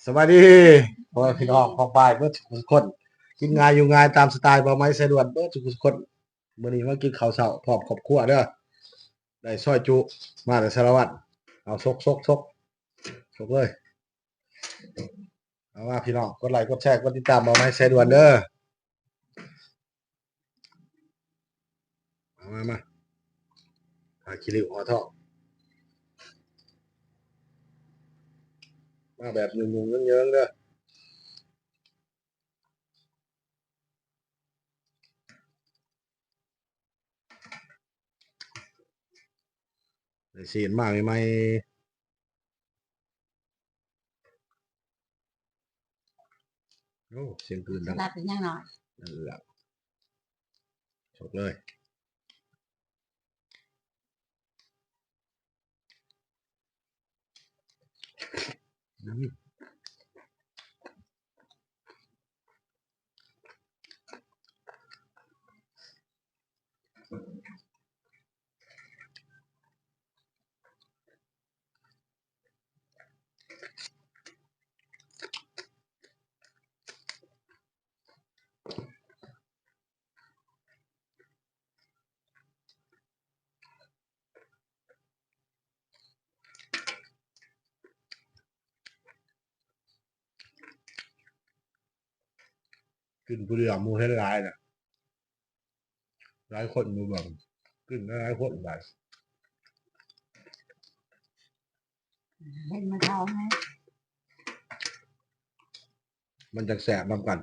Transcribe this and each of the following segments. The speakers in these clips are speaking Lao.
ສະບາຍດີພໍ່ແມ່ພີ່ນ້ອງປ້ອງປາຍເບິດທຸກຄົນ, ກິນງ່າຍຢູ່ງ່າຍຕາມສະໄຕເບົາໄມ້ສາຍດ່ວນເບິດທຸກຄົນ. ມື້ນີ້ມາກິນເຂົ້າເຊົ້າພ້ອມຄອບຄົວເດີ. ໄດ້ຊອຍຈຸມາແຕ່ສາລະວັນ. ເອົາ ສົກໆໆ ສົກເລີຍ. ເອົາມາພີ່ນ້ອງ ກົດໄລກົດແຊ ກົດຕິດຕາມເບົາໄມ້ສາຍດ່ວນເດີ. ມາ ມາ ມາ ຜ້າຂີ້ລິ້ວຫໍ່ທອງ ມາແບບຫຍຸ້ງໆເຍິງໆເດີ. ໄດ້ຊີ້ນມາໃໝ່ໆ. ໂອ້ ສຽງກືນດັງ. ສະຫຼັດເປັນຫຍັງໜ້ອຍ? ນັ້ນລະ ສົກເລີຍ. ອືມ. ກິນຜູ້ດຽວໝູ່ເຫັນຫຼາຍນະ. ຫຼາຍຄົນຢູ່ເບິ່ງ ກິນຫຼາຍໆຄົນໄດ້ ເຫັນມັນເທົາແຮງ ມັນຈັ່ງແຊບນຳກັນ.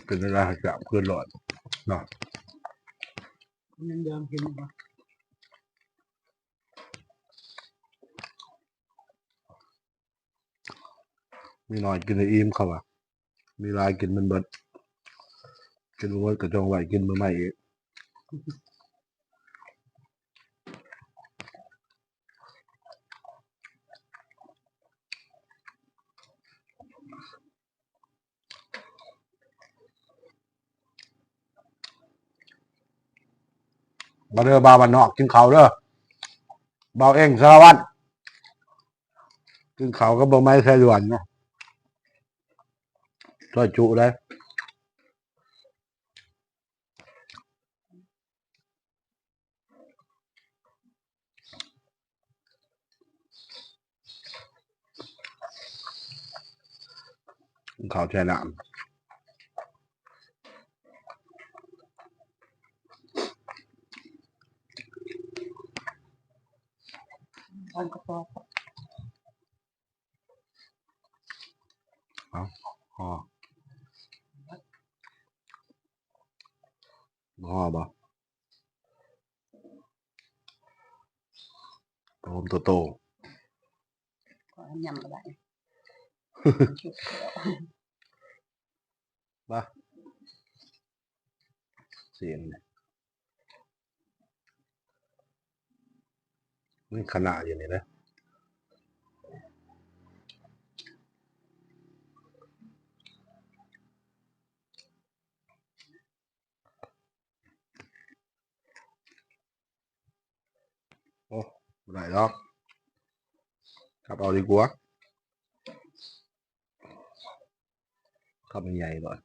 ເປັນເວລາຈາກຄືນຫຼອດເນາະ ມັນຍາມກິນບໍ່? ມີໜ້ອຍກິນໃຫ້ອີ່ມ ເຂົາວ່າ ມີຫຼາຍກິນມັນເບິດ ກິນບໍ່ເບິດກໍຈົ່ງໄວ້ກິນມື້ໃໝ່ອີກ. ມາເດີບ່າວບ້ານນອກ ກິນເຂົ້າເດີ ບ່າວເອັງສາລະວັນ ກິນເຂົ້າກັບເບົາໄມ້ສາຍດ່ວນເນາະ ຊອຍຈຸເດ້. ເຂົ້າໃຈນຳ ເອົາ ພໍ ພໍບໍ່? ໂຮມໂຕໂຕ ຂໍຍຳກໍໄດ້ ມາ ຊີ້ນ ມີຄະນ້າຢູ່ນີ້ເດ້. ໂອ້ ບໍ່ໄດ້ດອກ ເອົາດີກວ່າ ຄຳໃຫຍ່ໆ ໜ້ອຍ.